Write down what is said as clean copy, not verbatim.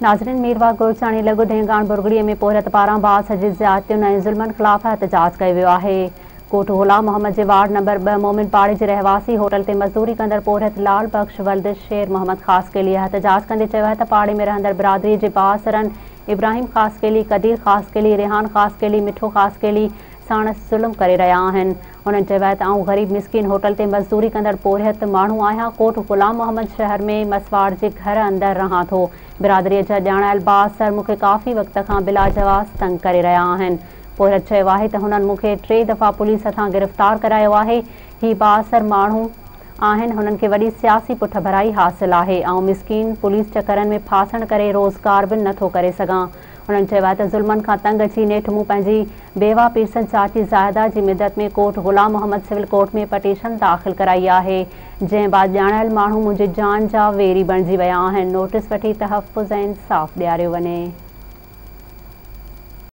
ناظرين ميرواهه گورچاڻي لڳ ڍينگاڻ ڀرڳڙي ۾ پورهيت پاران بااثر جي زيادتين ۽ ظلمن خلاف احتجاج ڪيو ويو آهي. ڳوٺ غلام محمد جي وارڊ نمبر 2 مومن پاڙي جي رهواسي هوٽل تي مزدوري ڪندڙ پورهيت لال بخش ولد شير محمد خاصخيلي احتجاج ڪندي چيو آهي ته پاڙي ۾ رهندڙ برادري جي بااثرن ابراهيم خاصخيلي، قدير خاصخيلي، ريحان خاصخيلي، مٺو خاصخيلي ساڻس ظلم ڪري رهيا آهن. هنن چيو آهي ته آئون غريب مسڪين هوٽل تي مزدوري ڪندڙ پورهيت ماڻهو آهيان، ڳوٺ غلام محمد شهر ۾ مسواڙ جي گهر اندر رهان ٿو، برادريء جا ڄاڻايل بااثر مون کي ڪافي وقت کان بلاجواز تنگ ڪري رهيا آهن. پورهيت چيو آهي ته هنن مون کي ٽي دفعا پوليس هٿان گرفتار ڪرايو آهي، هي بااثر ماڻهو آهن، هنن کي وڏي سياسي پٺڀرائي حاصل آهي، آئون مسڪين پوليس چڪرن ۾ ڦاسڻ ڪري روزگار به نه ٿو ڪري سگهان. هنن چيو آهي ته ظلمن کان تنگ اچي نيٺ مون پنهنجي بيوه پيرسن چاچي زاهده جي مدد ۾ ڳوٺ غلام محمد سول ڪورٽ ۾ پٽيشن داخل ڪرائي آهي جنهن بعد ڄاڻايل ماڻهو منهنجي جان جا ويري بڻجي ويا آهن نوٽيس وٺي تحفظ ۽ انصاف ڏياريو وڃي.